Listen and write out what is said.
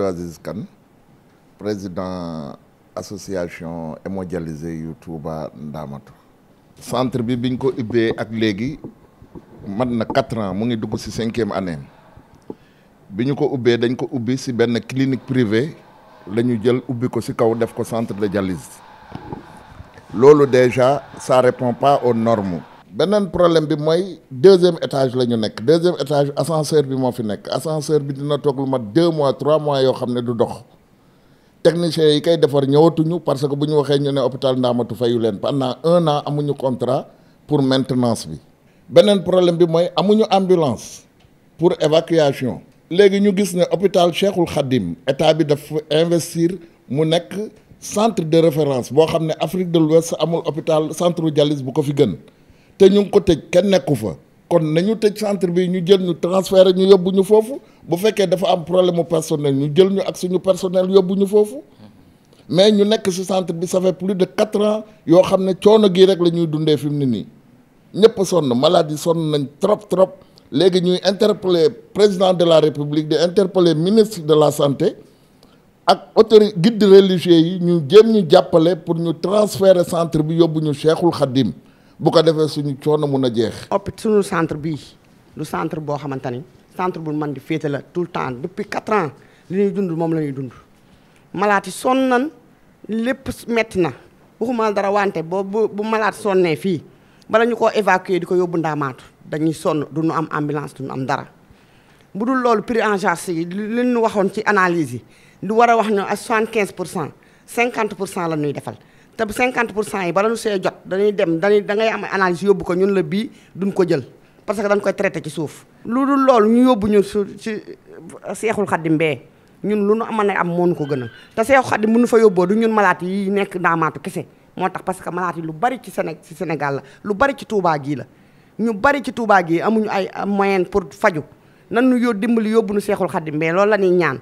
Abdou Aziz Kane président association hémodialysé yu Touba Ndamatu. centre bi biñ ko ubbee ak léegi mat na 4 ans mu ngi dugg ci 5e année bi ñu ko ubbee dañ ko ubbi ci benn clinique privée la ñu jël ubbi ko ci kaw def ko centre de dialyse loolu déjà ça répond pas aux normes. beneen problème bi mooy 2e étage la ñu nekk 2e étage ascenseur bi moo fi nekk ascenseur bi dina toog lu mat 2 mois 3 mois yoo xam ne du dox techniciens yi koy defar ñëwatuñu parce que bu ñu waxee ñu ne hôpital Ndamatu fayu leen pendant 1 an amuñu contrat pour maintenance bi. beneen problème bi mooy amuñu ambulance pour évacuation. léegi ñu gis ne hôpital Cheikhul Khadim état bi daf investir mu nekk centre de référence boo xam ne Afrique de l'Ouest amul hôpital centre dialyse bu ko fi gën. te ñu ngi ko tëj kenn nekku fa kon nañu tëj centre bi ñu jël ñu transféré ñu yóbbu ñu foofu bu fekkee dafa am problème mu personnel ñu jël ñu ak suñu personnel yóbbu ñu foofu mais ñu nekk ci centre bi ça fait plus de 4 ans yoo xam ne coono gii rek la ñuy dundee fi mu ne nii ñëpp sonn malade yi sonn nañ trop léegi ñuy interpeller président de la république di interpeller ministre de la santé ak autorité guide religieux yi ñu jéem ñu jàppale pour ñu transférer centre bi yóbbu ñu Cheikhul Khadim bu ko defee suñu coono mun a jeex. suñu centre bii lu centre boo xamante ni centre bu man di féete la tout le temps depuis 4 ans li ñuy dund moom la ñuy dund malaat yi sonn nan lépp metti na waxuma dara wante bu malaat sonnee fii bala ñu koo évacuer di ko yóbbu Ndaamaatu dañuy sonn du ñu am ambulance du ñu am dara bu dul loolu prise en charge yi li ñu waxoon ci analyse yi du war a wax ne ak 75% 50% la ñuy defal. te 50% yi bala ñu see jot dañuy dem da ngay am analyse yóbbu ko ñun la bii duñ ko jël parce que dañ koy traité ci suuf. lu dul loolu ñu yóbbu ñu ci Seexul Xaddim bee ñun lu nu mën a am moo ñu ko gënal te Seexul Xaddim mënu fa yóbboo du ñun malaat yi nekk Ndaamaatu kese moo tax parce que malaat yi lu bari ci Sénégal la lu bari ci Touba gii la ñu bari ci Touba gii amuñu ay moyen pour faju nan ñu dimbali yóbbu ñu Seexul Xaddim bee loolu la ñuy ñaan.